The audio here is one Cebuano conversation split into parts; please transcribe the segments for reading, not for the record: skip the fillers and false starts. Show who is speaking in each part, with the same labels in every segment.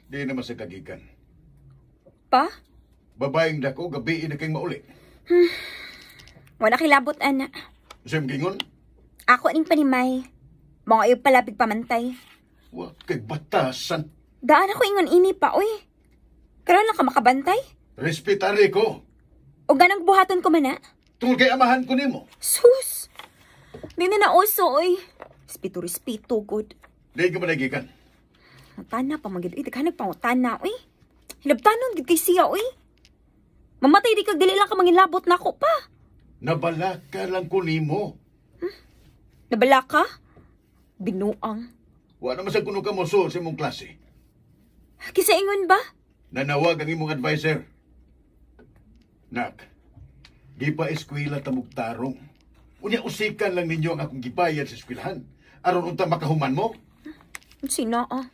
Speaker 1: Di naman sa kagikan.
Speaker 2: Pa?
Speaker 1: Babaeng dako, gabi na kayong mauli.
Speaker 2: Wala kay labot, ana.
Speaker 1: Sa imong gingon?
Speaker 2: Ako ning panimay. Mga ayaw palapig pamantay.
Speaker 1: Wa kay batasan.
Speaker 2: Daan ako ingon ini pa, oy. Karon lang ka makabantay?
Speaker 1: Respetare ko.
Speaker 2: O ganang buhaton ko man, na?
Speaker 1: Tungod kay amahan ko nimo.
Speaker 2: Sus! Di na nauso, oy. Respito, respito, good.
Speaker 1: Di ka managikan.
Speaker 2: Pangutana pa, magid. Uy, daghan nagpangutana, oy. Hilabtanon, gid kay siya, oy. Mamatay di kag dili lang ka mangilabot na ako pa.
Speaker 1: Nabalaka lang ko nimo.
Speaker 2: Nabalaka? Binuang.
Speaker 1: Wa naman sa kuno ka mosul sa imong klase.
Speaker 2: Kisa ingon ba?
Speaker 1: Nanawag ang imong advisor. Nak, di pa eskwela tamog tarong. Unya usikan lang ninyo ang akong gibayad sa eskwelahan. Aron unta makahuman mo?
Speaker 2: Sina ah.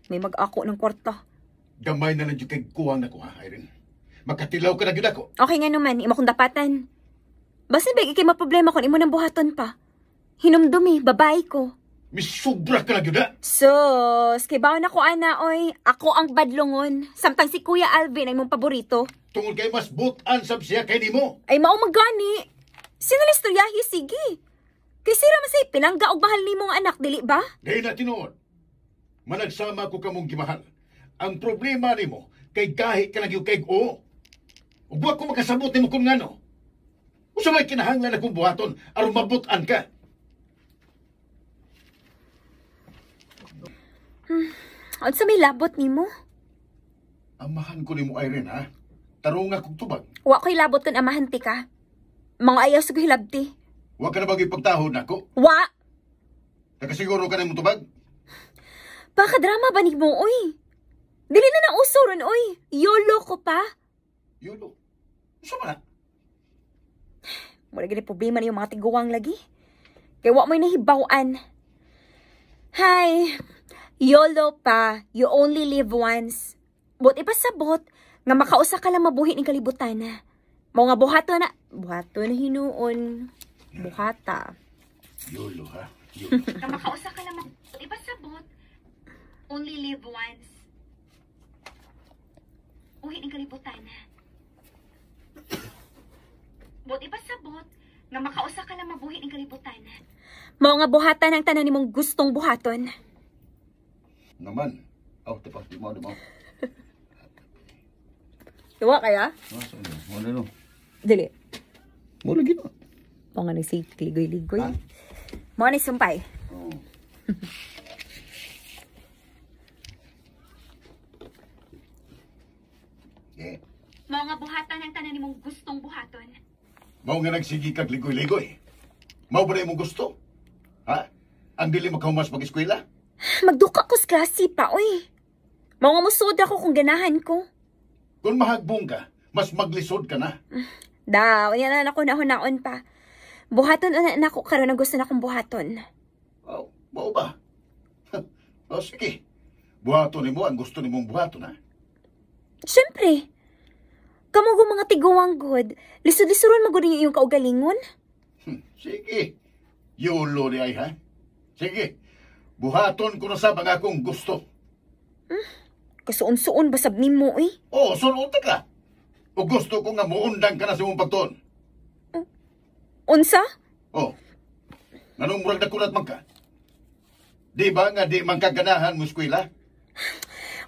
Speaker 2: May mag-ako ng kwarta.
Speaker 1: Gamay na lang jud kay kuwang nako ha, Irene. Makatilaw ka na gyud ako.
Speaker 2: Okay nga naman, imo kong dapatan. Basta ba ikay maproblema kung imo nang buhaton pa. Hinumdumi, babae ko.
Speaker 1: Misubra ka na gyud ah.
Speaker 2: Sus, kay baon ako ana oy. Ako ang badlongon. Samtang si Kuya Alvin ay mong paborito.
Speaker 1: Tungod kay mas butan sab siya kay nimo.
Speaker 2: Ay mao magani. Sinalistoryahi sige. Kay sira man say pinangga og mahal nimo nga anak dili ba?
Speaker 1: Di na tinuod. Managsama ko kamong gimahal. Ang problema nimo kay gahi ka lang gyud kay o. Ug wa ko makasabot nimo kung ngano. Usa may kinahanglan akong buhaton aron mabutan ka.
Speaker 2: Unsa may labot nimo?
Speaker 1: Amahan ko nimo Irene ha. Tarong nga kog tubag.
Speaker 2: Wa ko'y labot kun amahan ti ka. Mga ayaw sa hilabti.
Speaker 1: Wa ka na bagay pagtahod nako?
Speaker 2: Wa!
Speaker 1: Nakasiguro ka na imong tubag?
Speaker 2: Baka drama ba nimo oy? Dili na nauso ron oy. YOLO ko pa.
Speaker 1: YOLO? Unsa man na?
Speaker 2: Wala gani problema niyo mga tiguang lagi. Kay wa mo'y nahibaw-an. Hay, YOLO pa. You only live once. But ipasabot nga makausa ka lang mabuhi ning kalibutan. Mao nga buhato na. Buhato na hinuon. Buhata.
Speaker 1: YOLO ha? YOLO.
Speaker 2: Nga makausa ka lang ipasabot. Only live once. Uhi ning kalibutan. But ipasabot nga makausa ka lang mabuhi ning kalibutan. Mao nga buhatan ang tanan nimong gustong buhaton.
Speaker 1: Naman. Aw, tipa, di mo, di mo.
Speaker 2: Duwa kaya?
Speaker 1: Wala no.
Speaker 2: Dili.
Speaker 1: Mo lagi no.
Speaker 2: Mao nga nagsi ligoy-ligoy. Mao ni sumpay.
Speaker 1: Oh. Yeah.
Speaker 2: Mao nga buhatan ang tanan nimong gustong buhaton.
Speaker 1: Mao nga nagsigi kag ligoy-ligoy. Mao ba na imong gusto? Ha? Ang dili makahumas mag-eskwela?
Speaker 2: Magduka ko sa klase pa, oy. Mao nga musod ako kung ganahan ko.
Speaker 1: Kung mahagbong ka, mas maglisod ka na.
Speaker 2: Daw, yan na ako nahunaon pa. Buhaton na nako karon ang gusto na akong buhaton.
Speaker 1: Oh, mao ba? Oh, sige. Buhaton nimo ang gusto nimong buhaton, ha?
Speaker 2: Siyempre. Kamo go mga tiguang good. Lisod-lisuron magud ninyo iyong kaugalingon.
Speaker 1: Sige. YOLO di ay, ha? Sige. Buhaton ko na sab ang akong gusto.
Speaker 2: Kasuon-suon basab nimo, eh.
Speaker 1: Oo, suon ka. O gusto ko nga muundang ka na sa imong pagtuon.
Speaker 2: Unsa?
Speaker 1: Oh. Nganong murag nakulat man ka? Di ba nga di man kaganahan mo eskwela?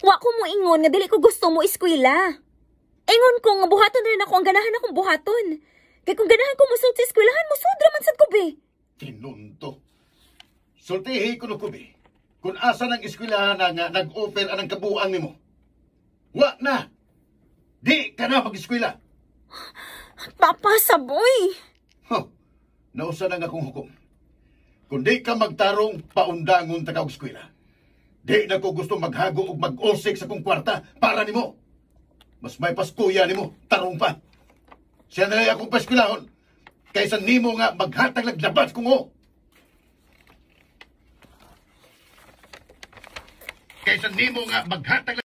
Speaker 2: Wa ko mo ingon nga dili ko gusto mo eskwela. Ingon ko nga buhaton rin ako ang ganahan akong buhaton. Kay kung ganahan ko musud sa eskwelahan, musud ra man sad ko be.
Speaker 1: Tinunto. Sultihi ko no ko be. Kung asa ng eskwelahan na nga nag-offer anang kabuang nimo. Wa na. Di ka na mag-eskwela.
Speaker 2: Papa, saboy.
Speaker 1: Huh. Nausa na nga akong hukom. Kung di ka magtarong, paundangon ta ka og eskwela. Di na ko gusto maghago og mag-osik sa kong kwarta para nimo. Mas may paskuya nimo, tarong pa. Siya na lang akong paskwelahon. Kaysa nimo nga maghatag laglabas kung o. Kaysa nimo nga maghatag